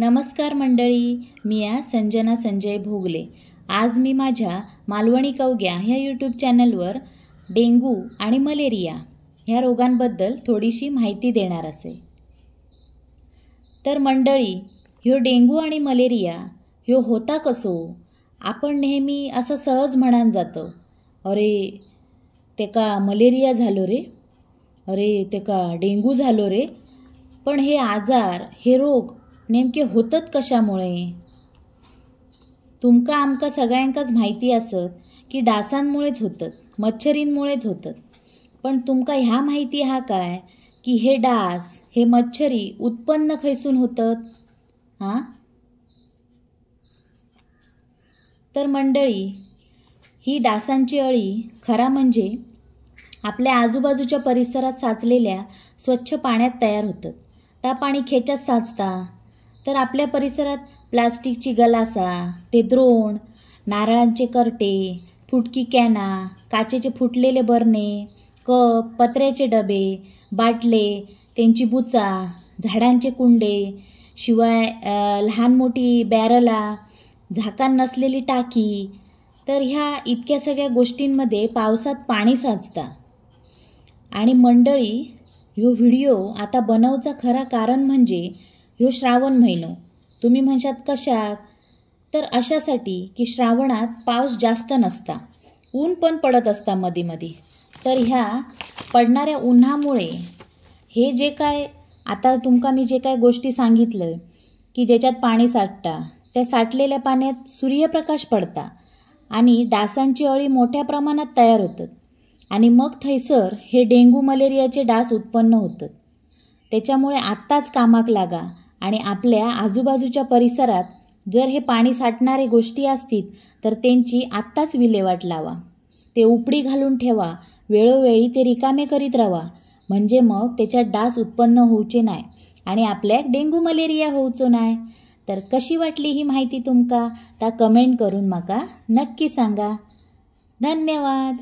नमस्कार मंडळी, मी या संजना संजय भोगले। आज मी माझ्या मालवणी कवग्या ह्या यूट्यूब चॅनलवर डेंग्यू आणि मलेरिया ह्या रोगांबद्दल थोडीशी माहिती देणार असे। तर मंडळी, ह्यो डेंग्यू आणि मलेरिया ह्यो होता कसो? आपण नेहमी असं सहज म्हणान जातं, अरे तेका मलेरिया झालो रे, अरे तेका डेंग्यू झालो रे। पण हे आजार, हे रोग नेमके होतत कशामुळे? तुमका आमका सगळ्यांकाच माहिती असत की डासांमुळेच होतत, मच्छरींमुळेच होतत। पण तुमका ह्या माहिती हा काय की हे डास, हे मच्छरी उत्पन्न खैसून होतत? हां, तर मंडळी, ही डासांची अळी खरा म्हणजे आपल्या आजूबाजूच्या परिसरात साचलेल्या स्वच्छ पाण्यात तयार होतत। त्या पाणी खेच्यात साचता तर आपल्या परिसरात प्लास्टिकची गलासा, ते द्रोण, नारळांचे करटे, फुटकी कॅना, काचेचे फुटलेले बरणे, कप, पत्र्याचे डबे, बाटले, त्यांची बुचा, झाडांचे कुंडे, शिवाय लहान मोठी बॅरला, झाकण नसलेली टाकी, तर ह्या इतक्या सगळ्या गोष्टींमध्ये पावसात पाणी साचता। आणि मंडळी, ह्यो व्हिडिओ आता बनवचा खरा कारण म्हणजे ह्यो श्रावण महिनो। तुम्ही म्हणशात कशाक? तर अशासाठी की श्रावणात पाऊस जास्त नसता, ऊन पण पडत असता मधी मधी। तर ह्या पडणाऱ्या उन्हामुळे हे जे काय आता तुमका मी जे काय गोष्टी सांगितलं की ज्याच्यात पाणी साठता, त्या साठलेल्या पाण्यात सूर्यप्रकाश पडता आणि डासांची अळी मोठ्या प्रमाणात तयार होतात आणि मग थैसर हे डेंग्यू मलेरियाचे डास उत्पन्न होतात। त्याच्यामुळे आत्ताच कामाक लागा आणि आपल्या आजूबाजूच्या परिसरात जर हे पाणी साठणारे गोष्टी असतील तर त्यांची आत्ताच विल्हेवाट लावा, ते उपडी घालून ठेवा, वेळोवेळी ते रिकामे करीत राहा, म्हणजे मग त्याच्यात डास उत्पन्न होऊचे नाही आणि आपल्या डेंग्यू मलेरिया होऊचो नाही। तर कशी वाटली ही माहिती तुमका ता कमेंट करून माका नक्की सांगा। धन्यवाद।